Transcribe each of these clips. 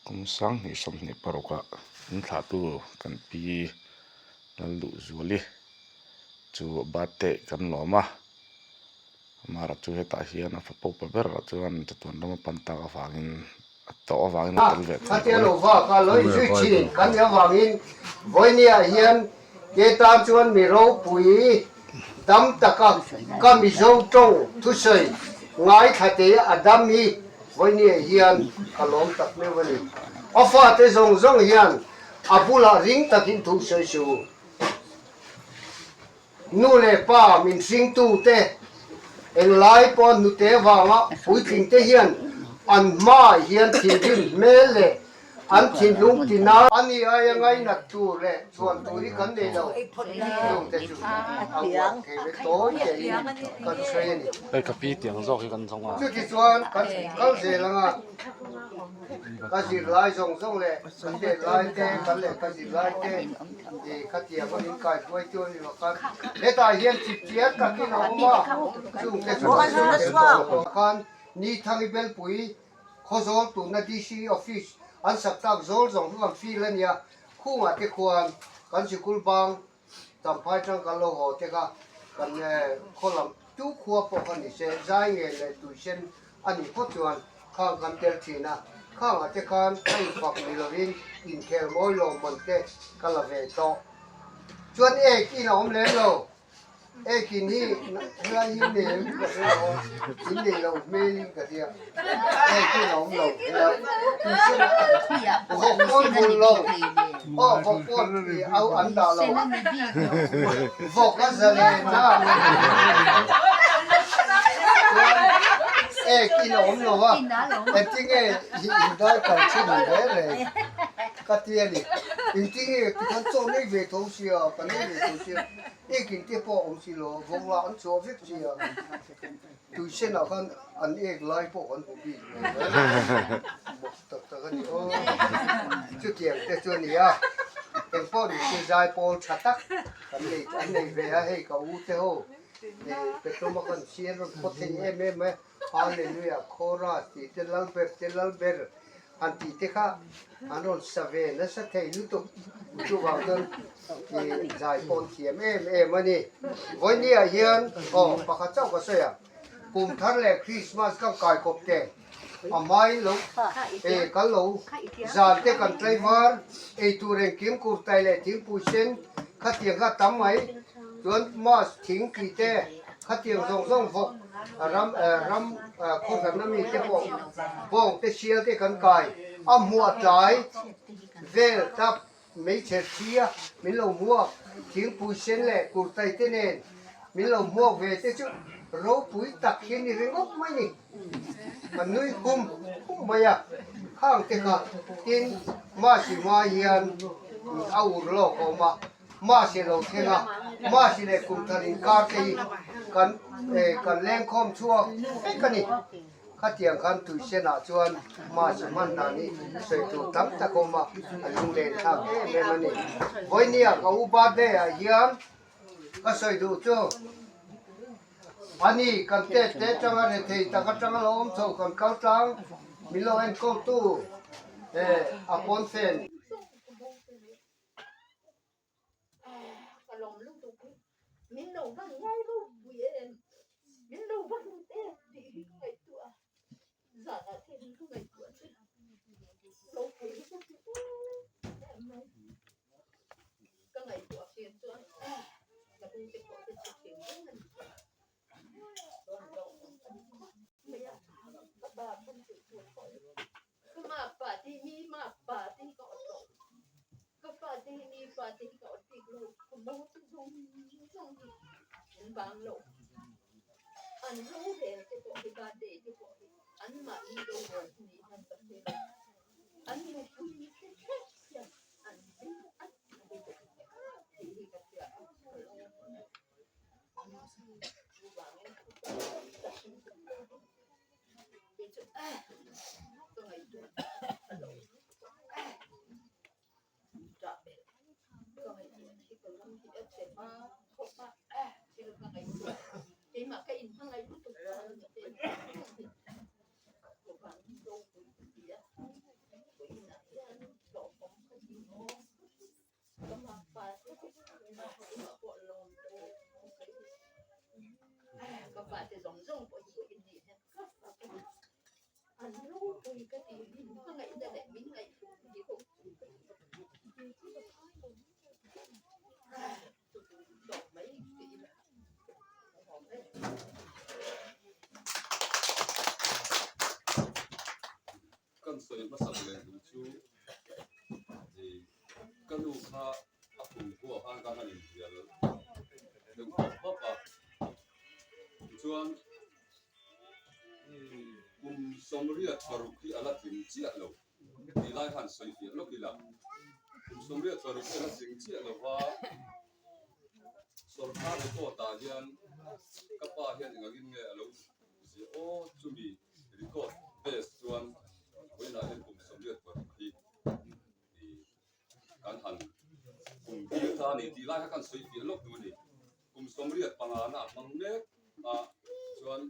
Kum 2026 ah in thlahtu kan pi Lalduhzuali chu birthday kan lawm a, amaherawh chu hetah hian a fapa upa ber ah chuan chatuan ram a pan tak avangin a tawh avangin a tel ve thei Khatia lo vak a lo inzui thin kan nih avangin vawinia hian ke tan chuan mi ropui dam taka ka Mizo tawng thusawi ngaithla te a dam hi vawinia hian ka lawm tak meuh a ni. A fate zawng zawng hian a bulah ring takin thu sawi suh u. Nu leh pa min hringtute englai pawh hnute vanga puitlingte hian an hmaah hian thinrim hmel leh an thinlung tina a ni aia ngainat tur leh chhuan tur hi kan nei lo. Chungte chu a uar thei ve tawi tein kan sawi a ni. Hei ka pi tiang zawk hi kan zawng a. Chutichuan kan kal zel anga. Ka zirlai zawng zawng leh ka hriat lai te, kan lehkha zirlai te i khatiang a min kaihruai chu a ni lo khan hetah hian chipchiar takin a awm a, chungte chu kan sawi tel tawh lo khan Nithangi Belpui Khawzawl tuna DC office an sak tak zawl zawng chu kan feel a nia, khungah te khuan kan sikul bang Champhai tang kan lo haw te kha kan khaw lam tu khua pawh kha ni se, zai nge leh tuisen a nih phawt chuan khang kan tel thin a, khangah te khan ka infak ni lovin inkhel mawi lawmman te ka la ve tawh. Chuan ek in a awm lem lo. Ekin hi helai hi nei em ka hre lo a, in nei lo hmel in ka hria. Ekin a awm lo helai tuisen vawk pawn bul lo aw vawk pawn i au an dah lo vawk a zalen a chuan ekin a awm lo a engtinge i indai kal thin ve reng ka ti a ni engtinge tikhan chaw nei ve tho sia ka nei ve tho sia. Ek in te pawh a awm si lo, vawk lah an chhuah vek chi a, tui sen ah khan an ek lai pawh kan hmu bik lo mai, mak tak tak a ni aw, chutiang te chu a ni a, eng pawh ni se zai pawl tha tak kan nei an nei ve a, hei ka u te ho petrol a kan siam rawn khaw thei em em mai a. Hallelujah, Chorus tih te Lalber te Lalber han tih te kha an rawn sa ve nasa thei lutuk chuvang chuan ih zai pawh an thiam em em a ni. Vawinia hian aw pakhat chauh ka sawi a, kum thar leh Christmas kan kai kawp te a hmain lo eh kan lo zan te kan tlaivar eitur engkim kurtai leh thingpui sen khatiang kha a tam mai chuan mass thing tih te khatiang zawng zawng vawk ram ram khawhran ami te pawh bawng te sial te kan kai a hmuah tlai vel tak hmeichhe thi a min lo hmuak thingpui sen leh kurtai te nen min lo hmuak ve te chu ropui tak hi a ni ringawt mai ni kan nui hum hum mai a khang te kha tin mahse hma hian a ur lawk a awm a. Mahse lo thleng a, mahse leh kum thar inkar te hi kan kan lengkhawm chhuak vek a ni. Khatiang khan tuisenah chuan mahse hman dan hi sawi tur tam tak a awm a, a lunglen thlak em em a ni. Vawinia ka u birthday ah hian ka sawi duh chu ani kan tet te atanga rethei tak atanga lo awm chho kan kal tlang min lo enkawl tu a pawnfen. Ka lawm lutuk hi min lo va ngai ropui em min lo va hlut em tih hi ka ngaihtuah a zanah te hian ka ngaihtuah che ropui hi ka ti em em mai ka ngaihtuah fian chuan ka pu te pawh te chu thin reng a ni chuan lo awm a ni khawp mai a ka pa khan tih tur pawh hi Ka mapa te hi mi mapa te hi ka awt lo. Ka fa te hi mi fa te hi ka awt bik lo. Ka mo te zawng zawng hi an bang lo. An rorel te pawh hi birthday te pawh hi anmahni rorel hi niin an ka hre lo. An nupui te thleng hian an hlim at a ni tih hi ka hria a, ka lawm a. Chuvangin ka hlim Chungah pawh lawm thu ka sawi ka fate zawng zawng pawh hi in nih hian ka fak a ni. An ropui ka ti min hmangaihna leh min ngaihhlut hi ropui ka ti chu chu tawk mai ti ila a awm e. Kan sawi hmasak leh duh chu ka nu kha a kum khuah khan ka han inhnial deuh vak vak a, tichuan kum 86 hi a la tling chiah lo tih lai khan sawi fiah lawk ila, kum 86 hi a la tling chiah lo va, sawrkar record ah hian ka pa hian engangin nge a lo ziah aw chumi record base chuan vawiinah hian kum 86 hi kan han kum tir ta a ni tih lai kha kan sawi fiah lawk duh a ni. Kum 85 na a hmang mek a chuan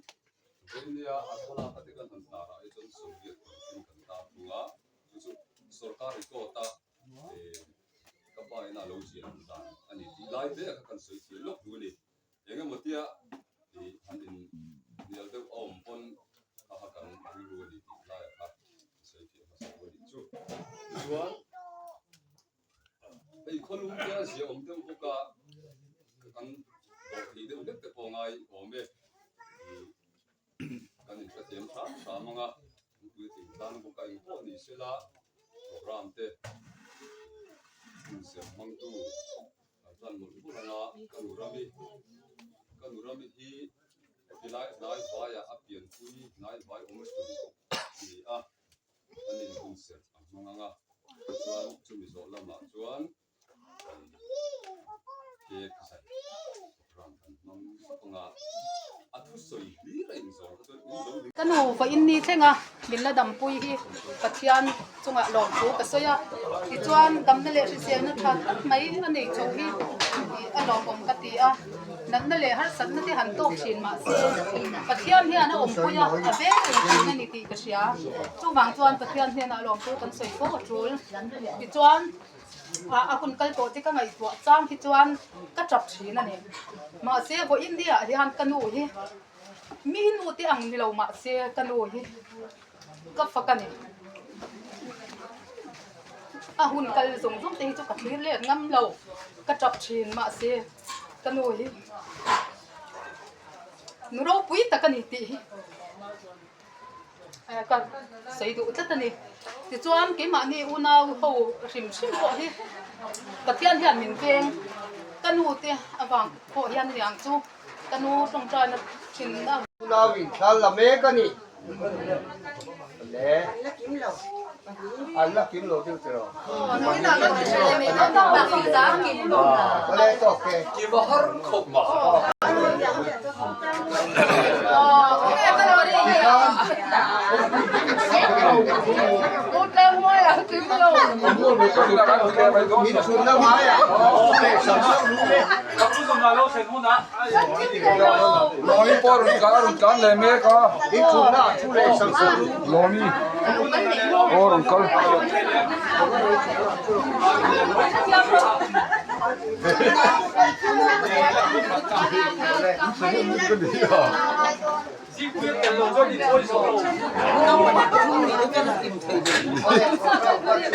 vawinia a thlalak a te kan han tar ah hi chuan 86 in kan tar thung a, chu chu sorkar record a ka pa ina lo ziah dan a ni tih lai te kha kan sawi fiah lawk duh a ni. Eng emaw tia ih han in hnial deuh a awm pawn kha kha kan rilru a ni tih laiah kha sawi fiah hmasa duh a nih chu. Tichuan hei khawlum te a zia awm deuh bawk a, kan dawh theih deuh hlek te pawh ngai awm e. Ih kan inhrethiam hram hram ang a, an puitling tlang bawk a, engpawh ni sela program te inserh hmangtu Kan tan mawlh mawlh ang a, ka nu Rami, ka nu Rami hi tilai hnai vaiah a pianpui hnai vai awm chhun bawk a ni a, an inhunserh a hmang ang a, chuan chumi zawh lamah chuan cake zai program kan hmang zauh ang a, a thusawi hlir a inzawm kha chuan in lo ni. Ka nu vawiin ni thleng a, min la dampui hi Pathian chungah lawmthu ka sawi a, tichuan damna leh hriselna tha tak mai a nei chho hi a lawmawm ka ti a, natna leh harsatna te han tawk thin mahse Pathian hian a awmpui a, a veng reng thin a ni tih ka hria, chuvang chuan Pathian hnenah lawmthu kan sawi fo a tul, tichuan a hun kal tawh te ka ngaihtuah chang hi chuan ka tap thin a ni, mahse vawiin ni ah hian ka nu hi Mi nu te ang ni lo mahse ka nu hi ka fak a ni. A hun kal zawng zawng te hi chu ka thlir let ngam lo, ka tap thin mahse ka nu hi nu ropui tak a ni tih hi ka sawi duh tlat a ni. Tichuan keimahni unau ho hrim hrim pawh hi Pathian hian min veng ka nu te avang pawh hian aniang chu. Ka nu tawngtaina thin a. Unau in thla la mek a ni. Le. An la kim lo deuh tiraw. Awle tawk e. Kim a har khawp ma. Min chhun la ngai a. Lawmi pawh rawn tlan a rawn tlan leh mek a. Lawmi aw rawn kal.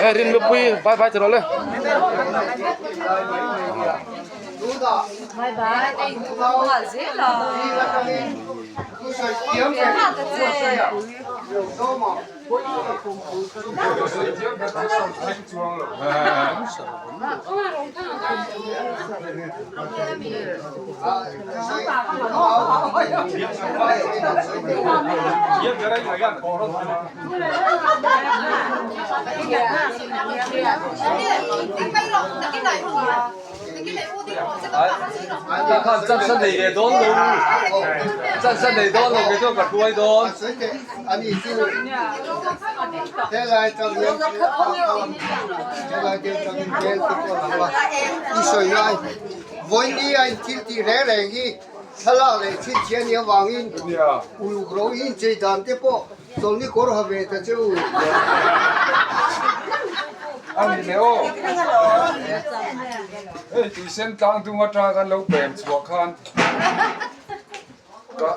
Ê rin lupui bye bye chalo le. Bye bye. Khan chan nei ve dawn lo chan nei dawn lo kei chuan ka hruai dawn. Vawinia in thil tih reng reng hi thlalak leh thil thian nih avangin uluk ro in chei dan te pawh chawlhni kawr ha ve ta che u. A ni leh aw. Hei tuisen tlang dung atanga kan lo pem chhuah khan ka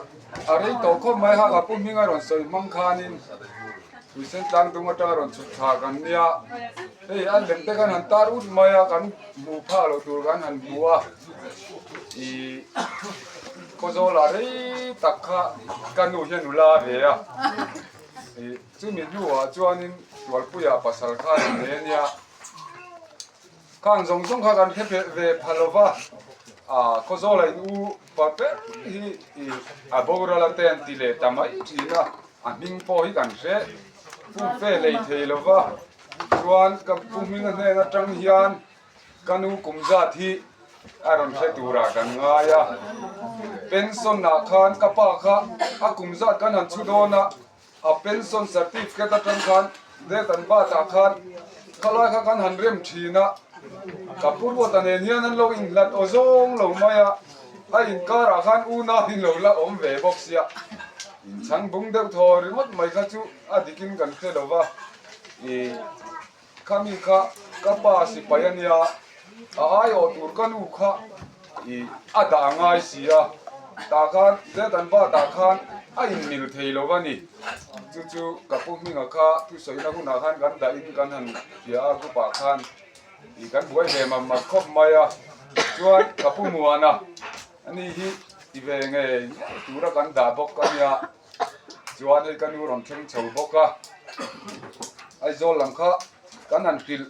a rei tawh khawp mai ha ka pu hming a rawn sawi hmang khanin tuisen tlang dung atanga rawn chhuk thla kan nia. Hei a lem te khan han tar ut mai a kan hmuh phah loh tur kan han hmu a. Ih Khawzawlah rei tak kha ka nu hian nula a ve a. Ih chumi hnuah chuanin Tualpuia pasal kha a rawn nei a nia. Khang zawng zawng kha kan hre ve pha lo va, ah Khawzawla in u pa ber hi ih a boral a te an ti leh ta mai thin a, a hming pawh hi kan hre fumfe hlei thei lo va. Chuan ka pu hming a hnen atang hian Ka nu kum zat hi a rawn hre turah kan ngai a, pension ah khan ka pa kha a kum zat kan han chhu dawn a, a pension certificate atang khan date an bat ah khan khalai kha kan han rem thin a, ka pu Ruata nen hian an lo inhlat aw zawng lo mai a, a inkar ah khan unau in lo la awm ve bawk sia, inchhang bung deuh thaw ringawt mai kha chu a dikin kan hre lo va, ih. Khami kha ka pa sipai a nia, a aiawh tur ka nu kha i a dah ngai si a, tah khan zet an va tah khan a inmil thei lo a ni. Chu chu ka pu hminga kha thusawina hunah khan kan dahin kan han hria a, group ah khan i kan buai ve mam mak khawp mai a, chuan ka pu Muana ani hi ti ve ngei ngei tura kan dah bawk a nia. Chuan hei ka nu rawn thleng chho bawk a, Aizawl lam kha kan han hrilh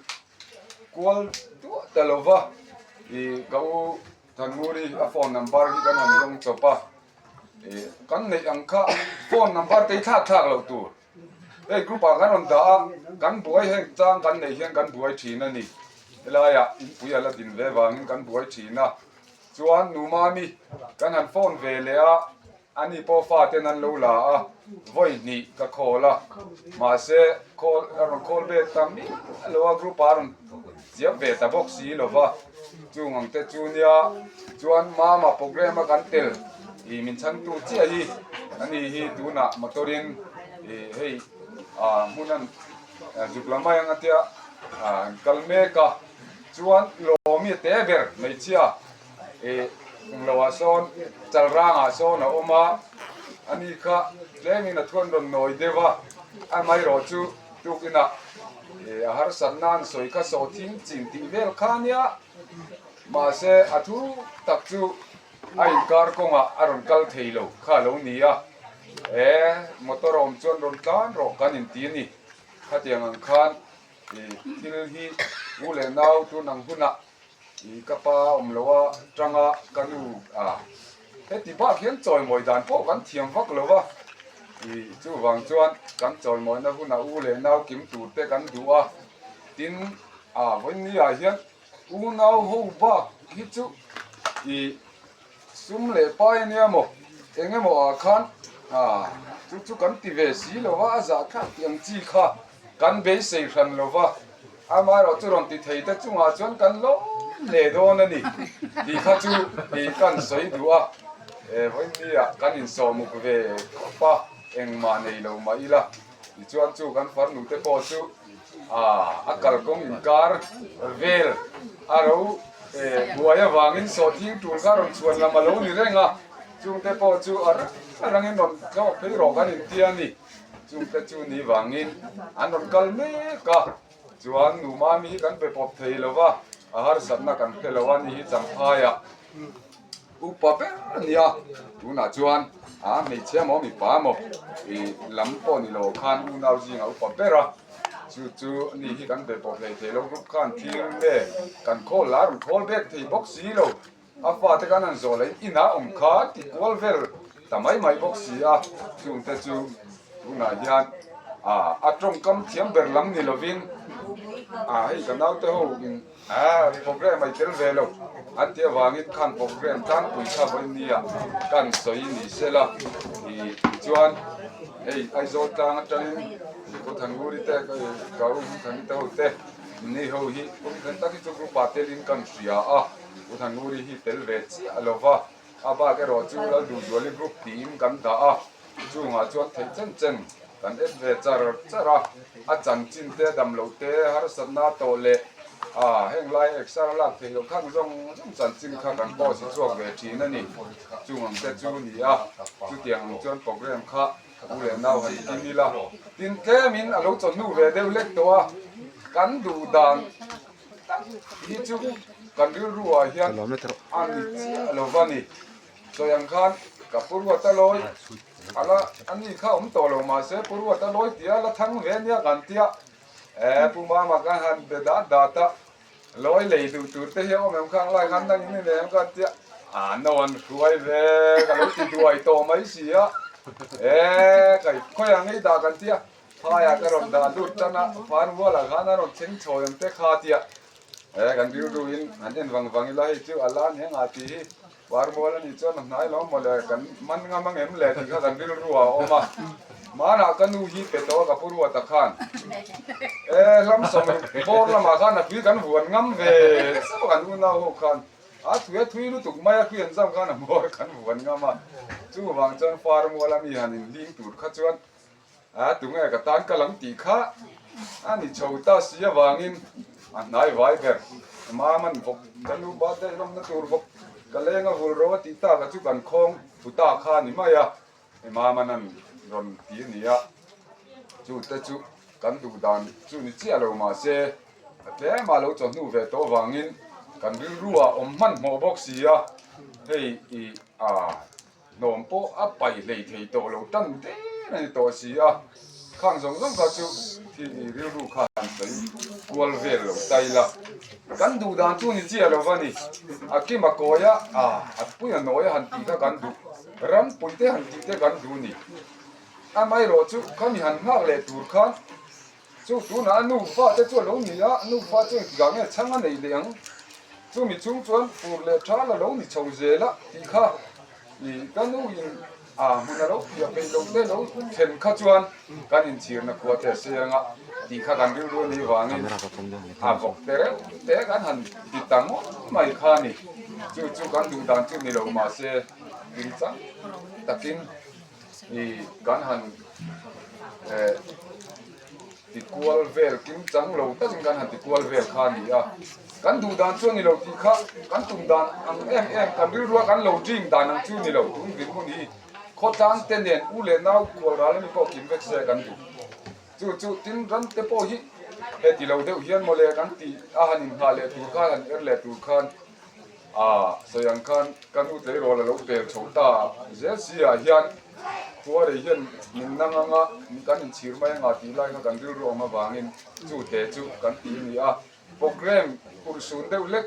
kual duah ta lo va, ih ka u Thanmuri a phone number hi kan han zawng chawp a, ih kan neih ang kha phone number te hi thlak thlak loh tur, hei group ah kan rawn dah a, kan buai heng chang kan neih hian kan buai thin a ni, helaiah inpui a la din ve vangin kan buai thin a, chuan nu Mami kan han phone ve leh a. Ani pawh faten an lo la a, vawi hnih ka khawl a, mahse khawl a rawn khawl ve ta miah lo a, group ah a rawn chiam ve ta bawk si lo va, chung ang te chu nia chuan mama program a kan tel ih min chhangtu chiah hi ani hi tunah motor in ih hei ah hmun an zuk la mai ang a tia ah an kal mek a, chuan lawmi te ber hmeichhia. Ih englo ah sawn chalrang ah sawn a awm a, ani kha tlengin a thuan rawn nawi deuh a, amaherawh chu tukinah ih a harsatna an sawi kha saw thing chin tih vel kha ania, mahse a thu tak chu a inkar kawngah a rawn kal thei lo kha a lo ni a, e motor a awm chuan rawn tlan rawh kan inti a ni, khatiang ang khan ih thil hi u leh nau tun ang hunah. I ka pa awm lo a tanga ka nu a heti bak hian chawimawi dan pawh kan thiam vak lo va, i chuvang chuan kan chawimawina hunah u leh nau kim tur te kan duh a, tin a vawiin ah hian unau ho bak hi chu i sum leh pai ania maw eng emaw ah khan a chu chu kan ti ve si lo va a zahthlak tih ang chi kha. Kan beisei hran lo va, amaherawh chu rawn ti thei te chungah chuan kan lawm hle dawn a ni tih kha chu tih kan sawi duh a, he vawinia kan insawmuk ve khawp a, engmah nei lo mah ila tichuan chu kan farnu te pawh chu a kalkawng inkar vel a ro buai avangin sawhthing tul kha rawn chhuan lam a lo ni reng a, chungte pawh chu a rangin rawn thlawk phei rawh kan intia a ni. Chungte chu ni vangin an rawn kal mek a, chuan nu Mami hi kan pe pawp thei lo va, a harsatna kan hre lo a ni hi Champhaiah upa ber a ni a, tunah chuan a hmeichhia maw mipa maw ih lam pawh ni lo khan unau zingah upa ber a, chu chu ni hi kan be pawp hlei thei lo group khan thil nge kan khawl la rawn khawl bek thei bawk si lo. A fate khan an zawh leh inah awm kha ti kual vel ta mai mai bawk si a, chungte chu tunah hian a tawngkam thiam ber lam ni lovin hei ka naute ho in program a i tel ve lo an tih avangin khan program tlangpui kha vawinia kan sawi ni sela tichuan hei Aizawl tlang atangin Kawthanguri te Karuhmthani te ho te ni ho hi kawngthen tak hi chu group ah telin kan hria a. U Thanuri hi tel ve chiah lo va, a bak erawh chu Lalduhzuali group tiin kan dah a, chungah chuan theih chen chen. Kan en ve char char a, a chanchin te, damloh te, harsatna tawh leh a heng lai exer a lak theih loh khang zawng zawng chanchin kha kan post hi chhuak ve thin a ni. Chung ang te chu ni a, chutiang ang chuan program kha u leh nau han kim ila. Tin tlemin a lo chawhnu ve deuh lek tawh a, kan duh dan tak hi chu kan rilru ah hian a ni chiah lo va ni. Sawi ang khan ka pu ruat a lawi ala a ni kha awm tawh lo mahse pu ruat a lawi tia la thang ve nia kan tia e pu mama khan han be dat dat a lawi lei duh tur te hi a awm em khang lai khan nang in i nei em khan tia a no an hruai ve ka lo ti duai tawh mai si a e kai khawi ang ei dah kan tia phaiah ka rawn dah lut tan a fanmualah khan a rawn thleng chhawi ang te kha tia e kan rilru in han en vang vang ila hei chu a la nia ngah tih hi Parmual a nih chuan a hnai lo maw le, kan man ngam ang em le tih kha kan rilru ah a awm a. Hmanah ka nu hi pe tawh a ka pu ruat a khan e hlam sawm bawr lamah khan a tui kan vuan ngam ve chauh a kan unau ho khan a tui a thui lutuk mai a tui an zam khan a hmawr kan vuan ngam a. Chuvang chuan Parmual a mi han inhling tur kha chuan A tunge ka tan ka lang tih kha a ni chho ta si avangin a hnai vai ber. Mam an vawk ka nu birthday lawmna tur vawk ka leng a vul ro a tih tak a chu kan khawng thu ta kha a ni mai a, Mam an an rawn ti a ni a, chu te chu kan duh dan chu ni chiah lo mahse a tlem a lo chawhnu ve tawh avangin kan rilru ah awm hmanhmawh bawk si a, hei i a. Hnawm pawh a paih hlei thei tawh lo tan der a ni tawh si a, khang zawng zawng kha chu thi rilru kha an sawi kual vel lo ta ila, kan duh dan chu ni chiah lo va ni, a kima kawia a a pui a nawi a han tih kha kan duh, rampui te han tih te kan duh ni, amaherawh chu khami han nghak leh tur khan Chu tunah a nufa te chu a lo ni a, a nufa chu engtikah nge chhang a neih leh ang? Chumi chung chuan fur leh thal a lo ni chho zel a tih kha i ka nu in a hmun a lo piah peih loh te lo thlen kha chuan kan inchhirna khua te a sei anga tih kha kan rilru a nih vangin a vawk te reuh te kan han ti ta ngawt mai kha a ni. Chu chu kan duh dan chu ni lo mahse kimchang takin I kan han eh ti kual vel kim chang lo takin kan han ti kual vel kha a ni a, kan duh dan chu a ni lo tih kha kan tum dan ang em em kan rilrua kan lo dream dan ang chu a ni lo tun vin hun hi khawtlang te nen u leh nau kual ral ami pawh kim vek se kan duh chu chu tin ram te pawh hi heti lo deuh hian mawle kan tih a han inghah leh tur khan han er leh tur khan A sawi ang khan ka nu tleirawl a lo pel chho ta zel si ah hian khuarei hian min nang anga kan inchhir mai anga tih lai kha kan rilru awm avangin chu te chu kan ti a ni a. Programme urhsun deuh hlek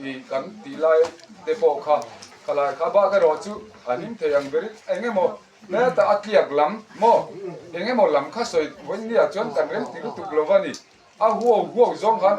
i kan tih lai te pawh kha khalai kha bak erawh chu a hlim thei ang berin eng emaw heta a tliak lam maw eng emaw lam kha sawi vawiin nia chuan kan remti lutuk lo va ni. A huau huau zawng khan.